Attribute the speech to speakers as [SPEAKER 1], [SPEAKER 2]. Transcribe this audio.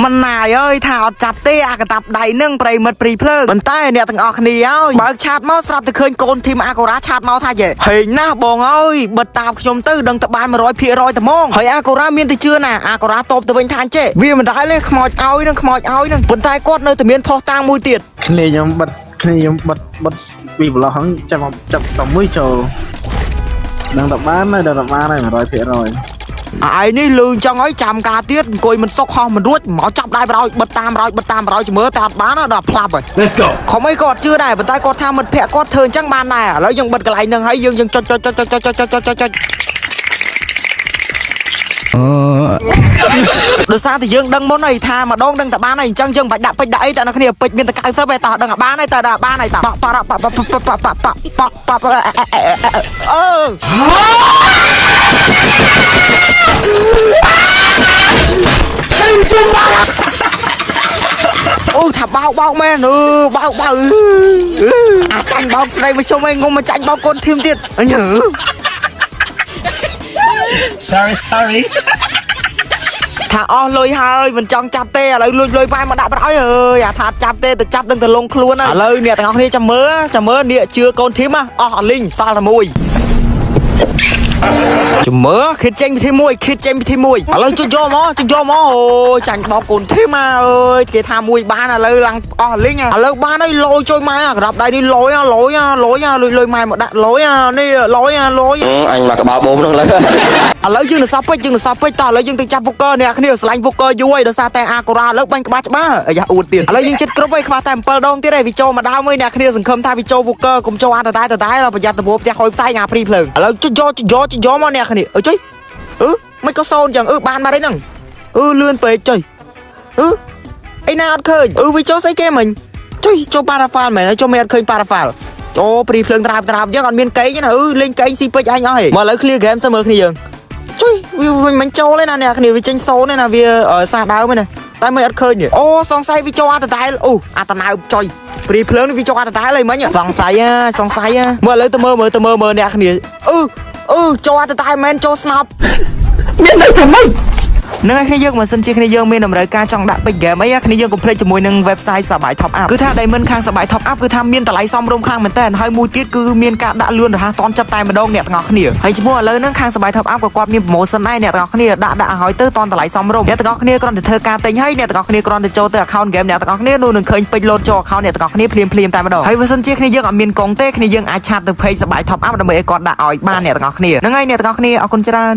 [SPEAKER 1] មិនណាយអើយថាអត់ចាប់ទេអាកតាប់ដៃនឹងប្រិមិត្តព្រីភ្លើងប៉ុន្តែអ្នកទាំងអស់គ្នាអើយបើក chat មកស្រាប់តែឃើញកូន team អាកូរ៉ា chat មកថាយេហេងណាស់បងអើយបិទតាមខ្ញុំទៅដឹងតែបាន100%តែហ្មងហើយអាកូរ៉ាមានតែជឿណាអាកូរ៉ាតបទៅវិញថាអញ្ចេះវាមិនដែរទេខ្មោចឲ្យនឹងខ្មោចឲ្យនឹងប៉ុន្តែគាត់នៅតែមានផុសតាងមួយទៀត
[SPEAKER 2] គ្នាខ្ញុំបិទគ្នាខ្ញុំបិទបិទពីប្លោះហ្នឹងចាប់មកចាប់តែមួយចូលដឹងតែបានហើយដឹងតែបានហើយ100%
[SPEAKER 1] អាឯនេះលឺចង់ឲ្យចាំការទៀតអង្គុយមិនសុកហោះមិនរួចមកចាប់ដៃប្រោយបិទតាមប្រោយបិទតាមប្រោយជំរឿតែអត់បានដល់ផ្លាប់ហើយ
[SPEAKER 3] Let's go.
[SPEAKER 1] ខំអីក៏អត់ជឿដែរប៉ុន្តែគាត់ថាមិត្តភក្តិគាត់ធ្វើអញ្ចឹងបានដែរឥឡូវយើងបិទកន្លែងហ្នឹងហើយយើងយើងចុចចុចចុចចុចចុចចុចចុចចុចដោយសារតែយើងដឹងមុនហើយថាម្ដងដឹងតែបានហើយអញ្ចឹងយើងមិនបាច់ដាក់ពេជ្រដាក់អីតែអ្នកគ្នាពេជ្រមានតែ90ឯតោះដឹងតែបានហើយតើដាក់បានហើយតោះប៉ប៉ប៉ប៉ប៉ប៉ប៉ប៉ប៉អឺអូថាបោកបោកមែនអឺបោកបោកអាចាញ់បោកស្រីមកជុំឯងងុំមកចាញ់បោកកូនធីមទៀតអញ
[SPEAKER 3] Sorry, sorry.
[SPEAKER 1] ថាអស់លុយហើយមិនចង់ចាប់ទេឥឡូវលួចលុយប៉ែមកដាក់ប្រហើយអើយអាថាចាប់ទេទៅចាប់ដឹងទៅលងខ្លួនហើយឥឡូវអ្នកទាំងអស់គ្នាចាំមើលចាំមើលនេះជឿកូនធីមអស់អលីងសល់តែមួយចាំមើលខិតចេញពិធីមួយខិតចេញពិធីមួយឥឡូវចុចយកមកចុចយកមកអូយចាញ់បោកកូនធីមអើយគេថាមួយបានឥឡូវឡើងអស់លីងឥឡូវបានហើយលយជួយម៉ែក្របដៃនេះលយលយលយលុយលុយម៉ែមកដាក់លយនេះលយលយ
[SPEAKER 4] អញមកក្បាលបូមហ្នឹងលើ
[SPEAKER 1] ឥឡូវយើងនឹងសប់ពេជ្រយើងនឹងសប់ពេជ្រតោះឥឡូវយើងទៅចាប់ Walker អ្នកគ្នាស្លាញ់ Walker យូរហើយដោយសារតែអាកូរ៉ាឥឡូវបាញ់ក្បាលច្បាស់អាយ៉ាអួតទៀតឥឡូវយើងចិត្តគ្រប់ហើយខ្វះតែ7ដងទៀតហើយវាចូលមកដើមហើយអ្នកគ្នាសង្ឃឹមថាវាចូល Walker កុំចូលអាតតែតតែប្រយ័ត្នទៅផ្ទះហុយផ្សែងអាព្រីភ្លើងឥឡូវចុចយកចុចយកចុចយកមកអ្នកគ្នាអើចុយអឺមិនក៏សូនចឹងអឺបានមកហើយហ្នឹងអឺលឿនពេកចុយអឺអីណាអត់ឃើញអឺវាចូលស្អីគេមិញចុយចូលប៉ារ៉ាហ្វាល់មែនហើយចូលមិនអត់ឃើញប៉ារ៉ាហ្វាល់អូព្រីភ្លើងត្រាបត្រាបយើងអត់មានកេងណាអឺលេងកេងស៊ីពេជ្រអញអស់ហេមកឥឡូវ clear game សិនមើលគ្នាយើង ជួយវាមិនចូលទេណាអ្នកគ្នាវាចេញសូនទេណាវាសាដើមទេណាតែមិនអត់ឃើញទេអូសង្ស័យវាចូលអាតតែលអូអាតណៅចុយព្រីភ្លើងនេះវាចូលអាតតែលហើយមិញសង្ស័យសង្ស័យមើលឥឡូវទៅមើលមើលទៅមើលមើលអ្នកគ្នាអឺអឺចូលអាតតែមែនចូលស្នប់
[SPEAKER 4] មានន័យថាម៉េច
[SPEAKER 1] នឹងឲ្យគ្នាយើងមិនសិនជាគ្នាយើងមានតម្រូវការចង់ដាក់ពេជ្រហ្គេមអីគ្នាយើងកុំភ្លេចជាមួយនឹង website សបាយ Top Up គឺថា Diamond ខាងសបាយ Top Up គឺថាមានតម្លៃសមរម្យខ្លាំងមែនតើហើយមួយទៀតគឺមានការដាក់លឿនរហ័សទាន់ចិត្តតែម្ដងអ្នកទាំងអស់គ្នាហើយចំពោះឥឡូវហ្នឹងខាងសបាយ Top Up ក៏គាត់មាន promotion ដែរអ្នកទាំងអស់គ្នាដាក់ដាក់ឲ្យទៅទាន់តម្លៃសមរម្យអ្នកទាំងអស់គ្នាគ្រាន់តែធ្វើការទិញហើយអ្នកទាំងអស់គ្នាគ្រាន់តែចូលទៅ account game អ្នកទាំងអស់គ្នានោះនឹងឃើញពេជ្រលោតចូល account អ្នកទាំងអស់គ្នាភ្លាមភ្លាមតែម្ដងហើយបើសិនជាគ្នាយើងអត់មានកងទេគ្នាយើងអាច chat ទៅ page សបាយ Top Up ដើម្បីឲ្យគាត់ដាក់ឲ្យបានអ្នកទាំងអស់គ្នាហ្នឹងហើយអ្នកទាំងអស់គ្នាអរគុណច្រើន។